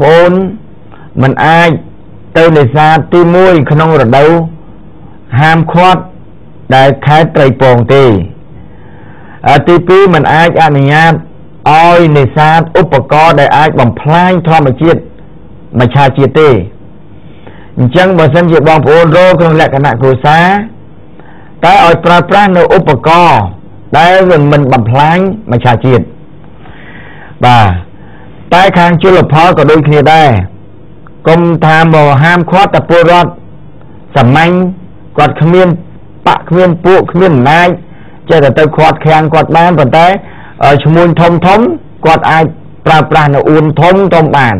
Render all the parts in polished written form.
ប្អូនមិនអាចទៅនេសាទទី1ក្នុងរដូវហាមឃាត់ដែលខេត្តត្រីពងទេទី2មិនអាចអនុញ្ញាតឲ្យនេសាទឧបករណ៍ដែលអាចបំផ្លាញធម្មជាតិមច្ឆាជាតិទេអញ្ចឹងបើសិនជាបងប្អូនរកក្នុងលក្ខណៈគ្រួសារតែឲ្យប្រើប្រាស់នៅឧបករណ៍ដែលមិនបំផ្លាញមច្ឆាជាតិបាទតែខាងជលផលក៏ដូចគ្នាដែរកុំថាមកហាមឃាត់តែពលរដ្ឋសាមញ្ញគាត់គ្មានបាក់គ្មានពួកគ្មានអំណាចចេះតែទៅខាត់ខាំងគាត់បានប៉ុន្តែឈ្មួញធំធំគាត់អាចប្រើប្រាស់នៅអួនធំធំបាន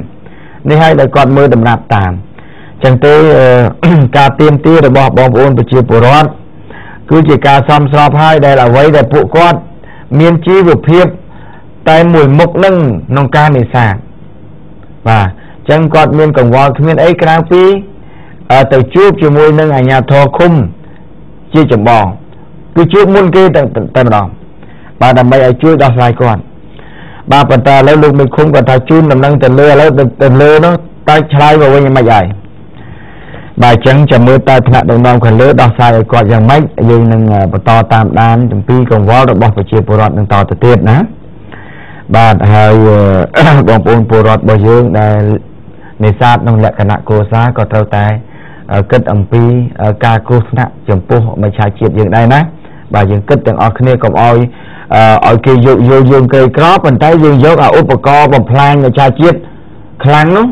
នេះហើយដែលគាត់មើលតម្រាប់តាមចឹងទេការទៀមទារបស់បងប្អូនប្រជាពលរដ្ឋគឺជាការសមស្របហើយដែលអ្វីដែលពួកគាត់មានជីវភាពតែមួយមុខនឹងក្នុងការនេសាទបាទចឹងគាត់មានកង្វល់គ្មានអីក្រៅពីទៅជួបជាមួយនឹងអាជ្ញាធរឃុំជាចម្បងគឺជួបមុនគេតែម្ដងបាទដើម្បីឲ្យជួយដោះស្រាយគាត់បាទប៉ុន្តែឥឡូវលោកមេឃុំគាត់ថាជូនដំណឹងទៅលើឥឡូវទៅលើនោះតើឆ្លើយមកវិញយ៉ាងម៉េចហើយបាទអញ្ចឹងចាំមើលតើថ្នាក់ដឹកនាំខាងលើដោះស្រាយឲ្យគាត់យ៉ាងម៉េចយើងនឹងបន្តតាមដានចំពីកង្វល់របស់ប្រជាពលរដ្ឋនឹងតទៅទៀតណាបាទហើយបងប្អូនពលរដ្ឋរបស់យើងដែលនេសាទក្នុងលក្ខណៈគ្រួសារក៏ត្រូវតែគិតអំពីការគ្រោះថ្នាក់ចំពោះមច្ឆជាតិយើងដែរណាបាទយើងគិតទាំងអស់គ្នាកុំឲ្យគេយកយល់យើងក្រីក្រប៉ុន្តែយើងយកអាឧបករណ៍បំផ្លាញមច្ឆជាតិខ្លាំងនោះ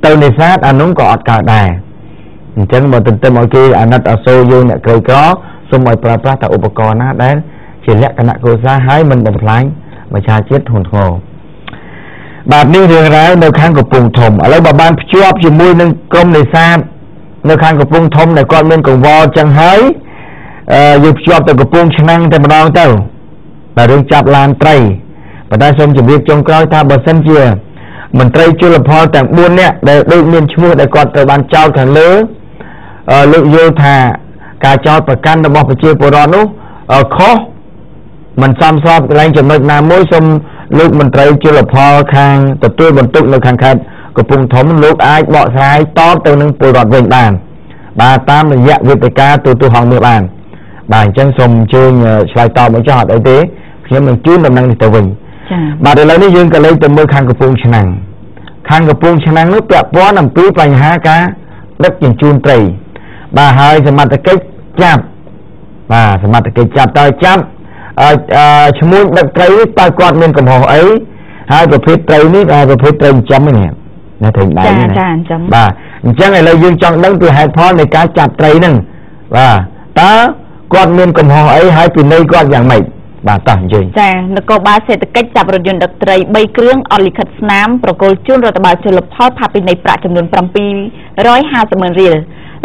ទៅនេសាទអានោះក៏អត់កើតដែរអញ្ចឹងបើទន្ទឹមឲ្យគេអាណិតអាសូរយើងអ្នកក្រីក្រសូមឲ្យប្រើប្រាស់តែឧបករណ៍ណាដែលជាលក្ខណៈគ្រួសារហើយមិនបំផ្លាញមច្ឆជាតិធ្ងន់ធ្ងរបាទនេះរឿងរ៉ាវនៅខាងកំពង់ធំឥឡូវបើបានភ្ជាប់ជាមួយនឹងក្រុមនេសាទនៅខាងកំពង់ធំដែលគាត់មានកង្វល់ចឹងហើយយើងភ្ជាប់ទៅកំពង់ឆ្នាំងតែម្ដងទៅបាទរឿងចាប់ឡានត្រីប៉ុន្តែសូមជម្រាបចុងក្រោយថាបើសិនជាមន្ត្រីជលផលទាំង4នាក់ដែលដូចមានឈ្មោះដែលគាត់ត្រូវបានចោទខាងលើលើកយល់ថាការចោទប្រកាន់របស់ប្រជាពលរដ្ឋនោះខុសមិនសមស្របកន្លែងចំណុចណាមួយសូមលោកមន្ត្រីជលផលខាងទទួលបន្ទុកនៅខាងខេត្តកំពង់ធំលោកអាចបកស្រាយតបទៅនឹងពលរដ្ឋវិញបានបាទតាមរយៈវេទិកាទូទៅហងមាសបានបាទអញ្ចឹងសូមអញ្ជើញឆ្លើយតបមកចោះអត់អីទេខ្ញុំនឹងជូនដំណឹងនេះទៅវិញបាទឥឡូវនេះយើងក៏លេខទៅមើលខាងកំពង់ឆ្នាំងខាងកំពង់ឆ្នាំងនោះពាក់ព័ន្ធអំពីបញ្ហាការដឹកជញ្ជូនត្រីបាទហើយសមត្ថកិច្ចចាប់បាទសមត្ថកិច្ចចាប់តើចាប់ឈ្មោះដឹកត្រីនេះតើគាត់មានកំហុសអីហើយប្រភេទត្រីនេះប្រភេទត្រីចិញ្ចឹមនេះណាត្រីដៃនេះចាអញ្ចឹងបាទអញ្ចឹងឥឡូវយើងចង់ដឹងពីហេតុផលនៃការចាប់ត្រីហ្នឹងបាទតើគាត់មានកំហុសអីហើយពិន័យគាត់យ៉ាងម៉េចបាទតោះអញ្ជើញចានគរបាលសេដ្ឋកិច្ចចាប់រថយន្តដឹកត្រី3គ្រឿងអត់លិខិតស្នាមប្រគល់ជូនរដ្ឋបាលជលផលផាកពិន័យប្រាក់ចំនួន750ម៉ឺនរៀល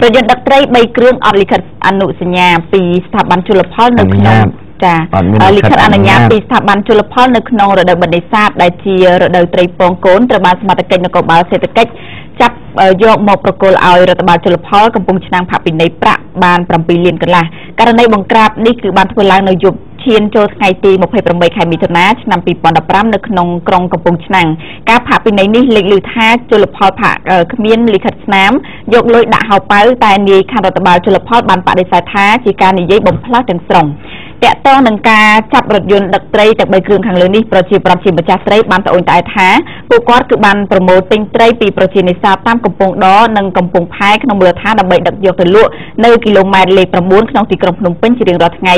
រថយន្តដឹកត្រី3គ្រឿងអត់លិខិតអនុសញ្ញាពីស្ថាប័នជលផលនៅក្នុងចាលិខិតអនុញ្ញាតពីស្ថាប័នជលផលនៅក្នុងរដូវបណ្ឌិសាទដែលជារដូវត្រីពងកូនត្រូវបានសមត្ថកិច្ចនគរបាលសេដ្ឋកិច្ចចាប់យកមកប្រគល់ឲ្យរដ្ឋបាលជលផលកំពង់ឆ្នាំងផាកពិន័យប្រាក់បាន7លានកន្លះករណីបង្ក្រាបនេះគឺបានធ្វើឡើងនៅយប់ឈានចូលថ្ងៃទី28ខែមិថុនាឆ្នាំ2015នៅក្នុងក្រុងកំពង់ឆ្នាំងការផាកពិន័យនេះលេខឮថាជលផលផាកគ្មានលិខិតស្នាមយកលុយដាក់ហោប៉ៅតែនាយខណ្ឌរដ្ឋបាលជលផលបានបដិសេធថាជាការនិយាយបំផ្លើសទាំងស្រុងតាក់ទងនឹងការចាប់រថយន្តដឹកត្រីទាំង3គ្រឿងខាងលើនេះប្រជាប្រដ្ឋជាម្ចាស់ត្រីបានត្អូញត្អែថាពួកគាត់គឺបានប្រមូលទិញត្រីពីប្រជានេសាទតាមកំពង់ដនិងកំពង់ផែក្នុងមូលដ្ឋានដើម្បីដឹកយកទៅលក់នៅគីឡូម៉ែត្រលេខ9ក្នុងទីក្រុងភ្នំពេញជារៀងរាល់ថ្ងៃ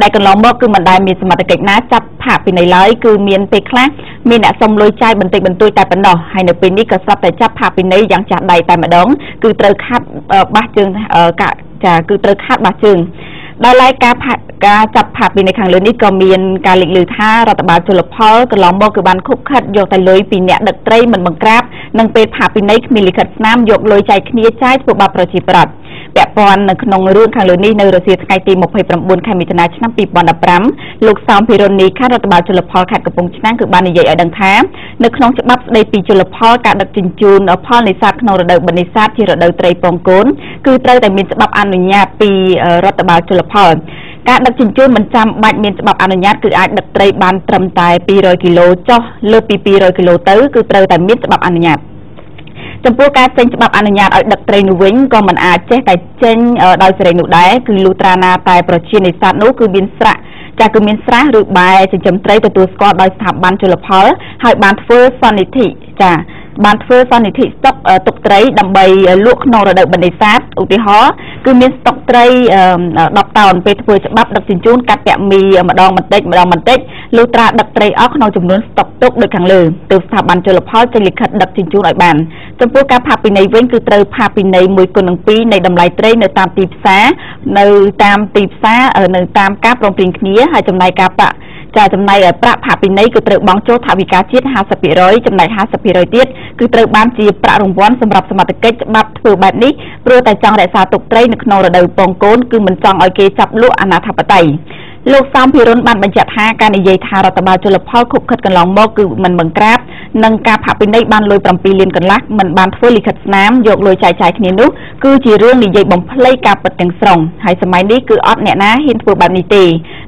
ដែលកន្លងមកគឺមិនដែលមានសមត្ថកិច្ចណាចាប់ផាកពិន័យឡើយគឺមានពេលខ្លះមានអ្នកសុំលុយចាយបន្តិចបន្តួចតែប៉ុណ្ណោះហើយនៅពេលនេះក៏ស្រាប់តែចាប់ផាកពិន័យយ៉ាងចាស់ដៃតែម្ដងគឺត្រូវខាត់បាសជើងចាគឺត្រូវខាត់បាសជើងដោយឡែកការចាប់ផាកពិន័យខាងលើនេះក៏មានការលេចឮថារដ្ឋបាលជលផលកន្លងមកគឺបានខុបខិតយកតែលុយពីអ្នកដឹកត្រីមិនបង្ក្រាបនិងពេលផាកពិន័យគ្មានលិខិតស្នាមយកលុយចែកគ្នាចាយធ្វើបាបប្រជាប្រដ្ឋពាក់ព័ន្ធនៅក្នុងរឿងខាងលើនេះនៅរសៀលថ្ងៃទី29ខែមិថុនាឆ្នាំ2015លោកសោមភិរុណនីខណ្ឌរដ្ឋបាលជលផលខេត្តកំពង់ឆ្នាំងគឺបាននិយាយឲ្យដឹងថានៅក្នុងច្បាប់ស្តីពីជលផលការដឹកជញ្ជូនផលនេសាទក្នុងរដូវបណ្ឌិសាទជារដូវត្រីពងកូនគឺត្រូវតែមានច្បាប់អនុញ្ញាតពីរដ្ឋបាលជលផល ការដឹកជញ្ជូនមិនចាំបាច់មានច្បាប់អនុញ្ញាតគឺអាចដឹកត្រីបានត្រឹមតែ200គីឡូចុះលើសពី200គីឡូទៅគឺត្រូវតែមានច្បាប់អនុញ្ញាតចំពោះការចេញច្បាប់អនុញ្ញាតឲ្យដឹកត្រីនោះវិញក៏មិនអាចចេះតែចេញដោយសេរីនោះដែរគឺលុះត្រាណាតែប្រជានេសាទនោះគឺមានស្រាក់ចាគឺមានស្រះឬបែចិញ្ចឹមត្រីទទួលស្គាល់ដោយស្ថាប័នជលផលហើយបានធ្វើសន្និធិចាបានធ្វើសន្និធិស្តុកទុកត្រីដើម្បីលក់ក្នុងរដូវបិណ្ឌនេសាទឧទាហរណ៍គឺមានស្តុកត្រី10តោនពេលធ្វើច្បាប់ដឹកជញ្ជូនកាត់ពាក់មីម្ដងបន្តិចម្ដងបន្តិចលុះត្រាដឹកត្រីអស់ក្នុងចំនួនស្តុកទុកដូចខាងលើទើបស្ថាប័នជលផលចេញលិខិតដឹកជញ្ជូនឲ្យបានចំពោះការផាកពិន័យវិញគឺត្រូវផាកពិន័យ1គុណនឹង2នៃតម្លៃត្រីនៅតាមទីផ្សារនៅតាមទីផ្សារនៅតាមការព្រមព្រៀងគ្នាហើយចំណែកការប្រាក់ចាចំណែកប្រាក់ផាកពិន័យគឺត្រូវបង់ចូលថវិកាជាតិ 50% ចំណែក 50% ទៀតគឺត្រូវបានជាប្រាក់រង្វាន់សម្រាប់សមត្ថកិច្ចច្បាប់ធ្វើបែបនេះព្រោះតែចង់រក្សាទុកត្រីនៅក្នុងរដូវពងកូនគឺមិនចង់ឲ្យគេចាប់លក់អនាធិបតេយ្យលោកសោមភិរុនបានបញ្ជាក់ថាការនិយាយថារដ្ឋបាលជលផលខុបខិតកន្លងមកគឺមិនបង្ក្រាបនិងការផាកពិន័យបានលុយ7លានកន្លះមិនបានធ្វើលិខិតស្នាមយកលុយចែកចាយគ្នានោះគឺជារឿងនិយាយបំភ្លៃការពិតទាំងស្រុងហើយសម័យនេះគឺអត់អ្នកណាហ៊ានធ្វើបែបនេះទេ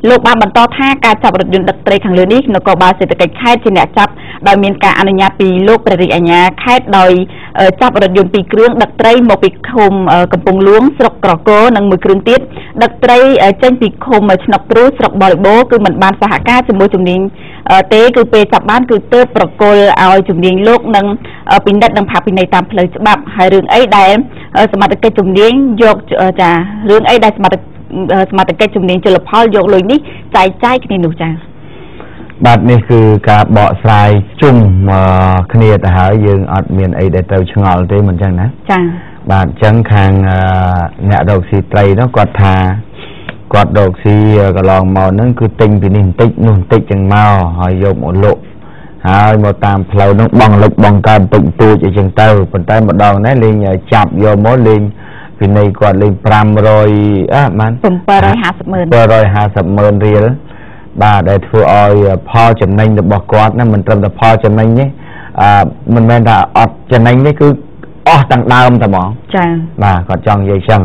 លោកបានបន្តថាការចាប់រថយន្តដឹកត្រីខាងលើនេះនគរបាលសេដ្ឋកិច្ចខេត្តជាអ្នកចាប់ដោយមានការអនុញ្ញាតពីលោកព្រះរាជអាជ្ញាខេត្តដោយចាប់រថយន្ត2គ្រឿងដឹកត្រីមកពីឃុំកំពង់លួងស្រុកក្រគរនិងមួយគ្រឿងទៀតដឹកត្រីចេញពីឃុំឆ្នុកទ្រូស្រុកបរិបូរគឺមិនបានសហការជាមួយជំនាញទេគឺពេលចាប់បានគឺទើបប្រគល់ឲ្យជំនាញលោកនិងពិនិត្យនិងផាកពិន័យតាមផ្លូវច្បាប់ហើយរឿងអីដែលសមត្ថកិច្ចជំនាញយកចារឿងអីដែលសមត្ថកិច្ចជំនាញជលផលយកលុយនេះចែកចាយគ្នានោះចាបាទនេះគឺការបកស្រាយជុំគ្នាទៅហើយយើងអត់មានអីដែលត្រូវឆ្ងល់ទេមិនចឹងណាចាបាទអញ្ចឹងខាងអ្នករកស៊ីត្រីនោះគាត់ថាគាត់រកស៊ីកន្លងមកហ្នឹងគឺទិញពីនេះបន្តិចនោះបន្តិចចឹងមកហើយយកមកលក់ហើយមកតាមផ្លូវហ្នឹងបងលិចបងកើតបន្តិចបន្តួចអីចឹងទៅប៉ុន្តែម្ដងនេះលេងចាប់យកមកលេងពិន័យគាត់លេង500អ่ะបាន750ម៉ឺន750ម៉ឺនរៀលបាទដែលធ្វើឲ្យផលចំណេញរបស់គាត់ណាមិនត្រឹមតែផលចំណេញទេមិនមែនថាអត់ចំណេញទេគឺអស់ទាំងដើមតែហ្មងចាបាទគាត់ចង់និយាយចឹង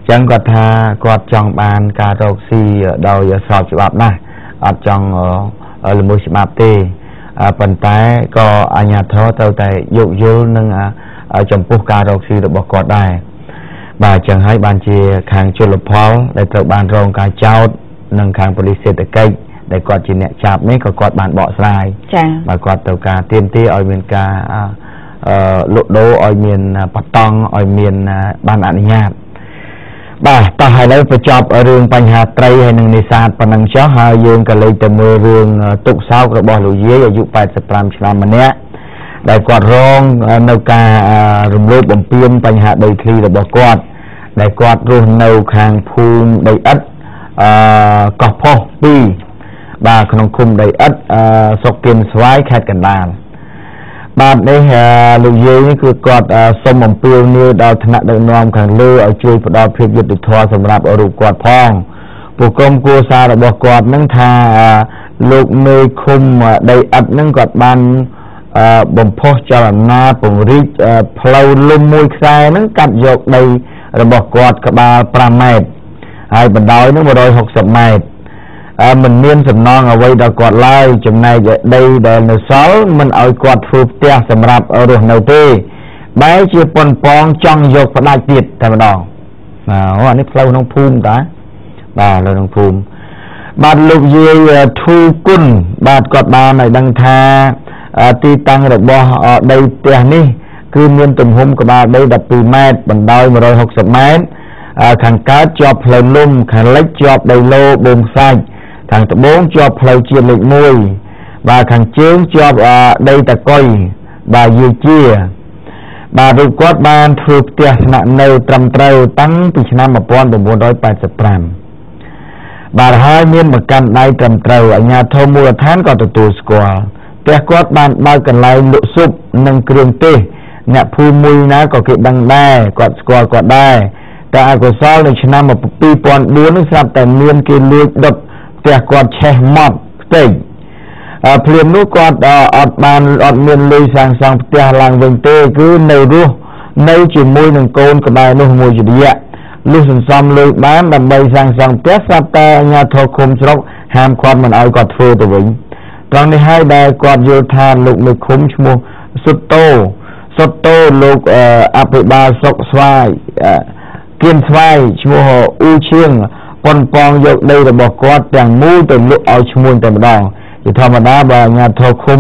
ចឹងគាត់ថាគាត់ចង់បានការរកស៊ីដោយស្របច្បាប់ណាស់អត់ចង់ល្មើសច្បាប់ទេប៉ុន្តែក៏អាជ្ញាធរត្រូវតែយោគយល់នឹងចំពោះការរកស៊ីរបស់គាត់ដែរបាទចឹងហើយបានជាខាងជលផលដែលត្រូវបានរងការចោទនិងខាងប៉ូលីសសេដ្ឋកិច្ចដែលគាត់ជាអ្នកចាប់នេះក៏គាត់បានបកស្រាយចា៎បាទគាត់ត្រូវការទាមទារឲ្យមានការលក់ដូរឲ្យមានបតង់ឲ្យមានបានអនុញ្ញាតបាទតោះឥឡូវបញ្ចប់រឿងបញ្ហាត្រីហើយនឹងនេសាទប៉ុណ្ណឹងចុះហើយយើងក៏លេចទៅមើលរឿងទុកសោករបស់លោកយាយអាយុ85ឆ្នាំម្នាក់ដែលគាត់រងនៅការរំលោភបំពានបញ្ហាដីធ្លីរបស់គាត់ដែលគាត់រស់នៅខាងភូមិដីឥដ្ឋកោះផុស2បាទក្នុងឃុំដីឥដ្ឋស្រុកគៀនស្វាយខេត្តកណ្ដាលបាទនេះលោកយាយនេះគឺគាត់សូមអំពាវនាវដល់ថ្នាក់ដឹកនាំខាងលើឲ្យជួយផ្ដល់ភាពយុត្តិធម៌សម្រាប់រូបគាត់ផងពួកក្រុមគ្រួសាររបស់គាត់នឹងថាលោកមេឃុំដីឥដ្ឋនឹងគាត់បានបំផុសចលនាពង្រីកផ្លូវលំមួយខ្សែនឹងកាត់យកដីរបស់គាត់ក្បាល5ម៉ែត្រហើយបណ្ដោយនឹង160ម៉ែត្រមិនមានសំណងអ្វីដល់គាត់ឡើយចំណែកដីដែលនៅសល់មិនឲ្យគាត់ធ្វើផ្ទះសម្រាប់រស់នៅទេបែរជាប៉ុនប៉ងចង់យកផ្ដាច់ទៀតតែម្ដងបាទអានេះផ្លូវក្នុងភូមិតាបាទផ្លូវក្នុងភូមិបាទលោកយាយធូគុណបាទគាត់បានឲ្យដឹងថាទីតាំងរបស់ដីផ្ទះនេះគឺមានទំហំក្បាលដី12ម៉ែត្របណ្ដោយ160ម៉ែត្រខាងកើតជាប់ផ្លូវលំខាងលិចជាប់ដីឡូបូមខ្សាច់ខាងត្បូងជាប់ផ្លូវជាតិលេខ1បាទខាងជើងជាប់ដីតកុយបាទយាយជាបាទរូបគាត់បានធ្វើផ្ទះស្នាក់នៅត្រឹមត្រូវតាំងពីឆ្នាំ1985បាទហើយមានបង្កាន់ដៃត្រឹមត្រូវអាជ្ញាធរមូលដ្ឋានក៏ទទួលស្គាល់ផ្ទះគាត់បានបើកកន្លែងលក់ស៊ុបនិងគ្រឿងទេសអ្នកភូមិមួយណាក៏គេដឹងដែរគាត់ស្គាល់គាត់ដែរតែអកុសលនៅឆ្នាំ2004នេះស្រាប់តែមានគេលួចដុតផ្ទះគាត់ឆេះម៉ត់ផ្ទៃភ្លាមនោះគាត់អត់មានលុយសាងសង់ផ្ទះឡើងវិញទេគឺនៅរស់នៅជាមួយនឹងកូនក្បែរនោះមួយរយៈ លុះសន្សំលុយបានដើម្បីសាងសង់ផ្ទះស្រាប់តែអាជ្ញាធរឃុំស្រុកហាមឃាត់មិនឲ្យគាត់ធ្វើទៅវិញត្រង់នេះហើយដែលគាត់យល់ថាលោកមេឃុំឈ្មោះសុតតោលោកអភិបាលស្រុកស្វាយគៀនស្វាយឈ្មោះអ៊ូឈៀងប៉ុនប៉ងយកដីរបស់គាត់ទាំងមូលទៅលក់ឲ្យឈ្មួញតែម្ដងជាធម្មតាបើអាជ្ញាធរឃុំ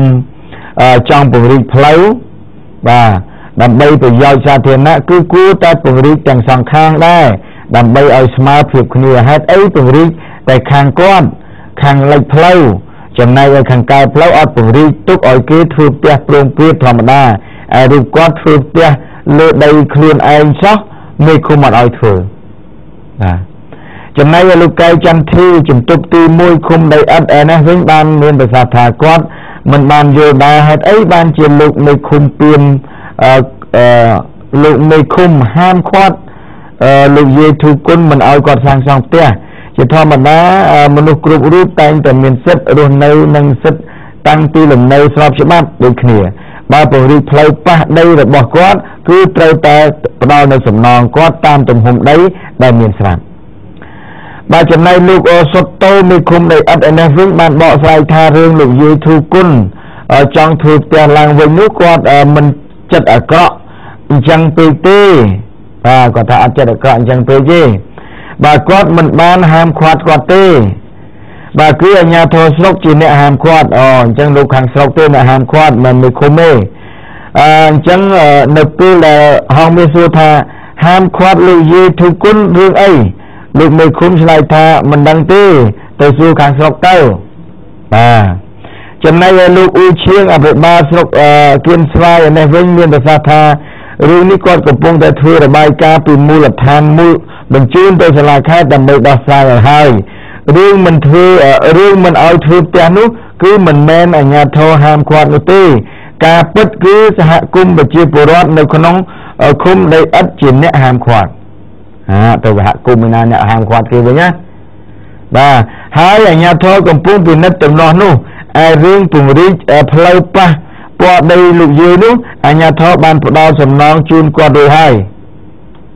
ចង់ពង្រីកផ្លូវបាទដើម្បីប្រយោជន៍សាធារណៈគឺគួរតែពង្រីកទាំងសងខាងដែរដើម្បីឲ្យស្មើភាពគ្នាហេតុអីពង្រីកតែខាងគាត់ខាងលិចផ្លូវចំណែកឯខាងកើតផ្លូវអត់ពង្រីកទុកឲ្យគេធ្វើផ្ទះព្រោងព្រាតធម្មតាឯរូបគាត់ធ្វើផ្ទះលើដីខ្លួនឯងសោះមេឃុំអត់ឲ្យធ្វើបាទចំណែកឯលោកកែវចន្ទធីជំទប់ទី1ឃុំដីឥដ្ឋឯនេះវិញបានមានប្រសាសន៍ថាគាត់មិនបានយល់ដែរហេតុអីបានជាលោកមេឃុំពៀនលោកមេឃុំហាមឃាត់លោកយាយធូគុណមិនឲ្យគាត់សាងសង់ផ្ទះជាធម្មតាមនុស្សគ្រប់រូបតែងតែមានសិទ្ធិរស់នៅនិងសិទ្ធិតាំងទីលំនៅស្របច្បាប់ដូចគ្នាបើពង្រីកផ្លូវប៉ះដីរបស់គាត់គឺត្រូវតែផ្ដល់នូវសំណងគាត់តាមទំហំដីដែលមានស្រាប់បាទចំណែកលោកសុតតោមេឃុំដីឥដ្ឋឯនេះវិញបានបកស្រាយថារឿងលោកយាយធូគុណចង់ធ្វើផ្ទះឡើងវិញនោះគាត់មិនចិត្តអាក្រក់អញ្ចឹងពេកទេបាទគាត់ថាអត់ចិត្តអាក្រក់អញ្ចឹងពេកទេបាទគាត់មិនបានហាមឃាត់គាត់ទេបាទគឺអាជ្ញាធរស្រុកជាអ្នកហាមឃាត់អូអញ្ចឹងលោកខាងស្រុកទេអ្នកហាមឃាត់មិនមេឃុំទេអញ្ចឹងនៅពេលដែលហងមាសសួរថាហាមឃាត់លោកយាយធូគុណរឿងអីលោកមេឃុំឆ្លើយថាមិនដឹងទេទៅសួរខាងស្រុកទៅបាទចំណែកឯលោកអ៊ូឈៀងអភិបាលស្រុកគៀនស្វាយឯនេះវិញមានប្រសាសន៍ថារឿងនេះគាត់កំពុងតែធ្វើរបាយការណ៍ពីមូលដ្ឋានមូលបញ្ជូនទៅសាលាខេត្តដើម្បីដោះស្រាយឲ្យហើយរឿងមិនធ្វើរឿងមិនឲ្យធ្វើផ្ទះនោះគឺមិនមែនអាជ្ញាធរហាមឃាត់នោះទេការពិតគឺសហគមន៍ប្រជាពលរដ្ឋនៅក្នុងឃុំដីឥដ្ឋជាអ្នកហាមឃាត់ទៅសហគមន៍ឯណាអ្នកហាមឃាត់គេវិញណាបាទហើយអាជ្ញាធរកំពុងពិនិត្យទំនាស់នោះឯរឿងពង្រីកផ្លូវប៉ះពាល់ដីលោកយាយនោះអាជ្ញាធរបានផ្ដល់សំណងជូនគាត់រួចហើយ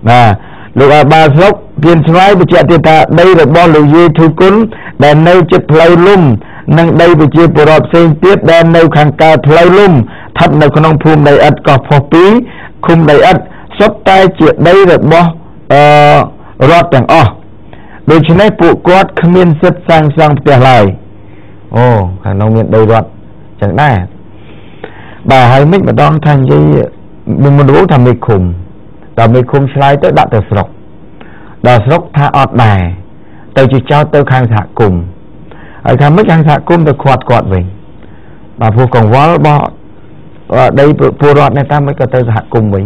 បាទលោកអបាលស្រុកគៀនស្វាយបញ្ជាក់ទៀតថាដីរបស់លោកយាយធូគុណដែលនៅជិតផ្លូវលំនិងដីប្រជាពលរដ្ឋផ្សេងទៀតដែលនៅខាងកើតផ្លូវលំស្ថិតនៅក្នុងភូមិដីឥដ្ឋកោះផុស2ឃុំដីឥដ្ឋសុទ្ធតែជាដីរបស់រដ្ឋទាំងអស់ដូច្នេះពួកគាត់គ្មានសិទ្ធិសាងសង់ផ្ទះឡើយអូខាងនោះមានដីរដ្ឋចឹងដែរបាទហើយមិនម្ដងថានិយាយមុនដំបូងថាមេឃុំដល់មេឃុំឆ្លើយទៅដាក់ទៅស្រុកដល់ស្រុកថាអត់ដែរទៅជាចោតទៅខាងសហគមន៍ហើយថាមិនខាងសហគមន៍ទៅខាត់គាត់វិញបាទព្រោះកង្វល់របស់ដីពលរដ្ឋនេះតាមមិនក៏ទៅសហគមន៍វិញ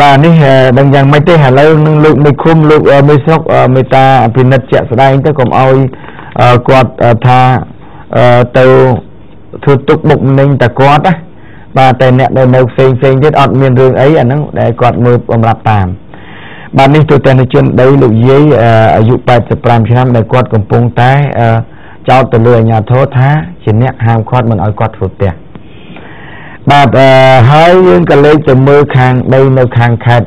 បាទនេះដឹងយ៉ាងម៉េចទេឥឡូវនឹងលោកមេឃុំលោកមេស្រុកមេតាពិនិត្យជាក់ស្ដែងទៅកុំឲ្យគាត់ថាទៅធ្វើទុកបុកម្នេញតែគាត់ណាបាទតែអ្នកដែលនៅផ្សេងផ្សេងទៀតអត់មានរឿងអីអាហ្នឹងដែលគាត់មើលបំរាប់តាមបាទនេះទូទាំងជនដីលោកយាយអាយុ85ឆ្នាំដែលគាត់កំពុងតែចោទទៅលើអាជ្ញាធរថាជាអ្នកហាមឃាត់មិនឲ្យគាត់ធ្វើផ្ទះបាទហើយយើងក៏លេខទៅមើលខាងដីនៅខាងខេត្ត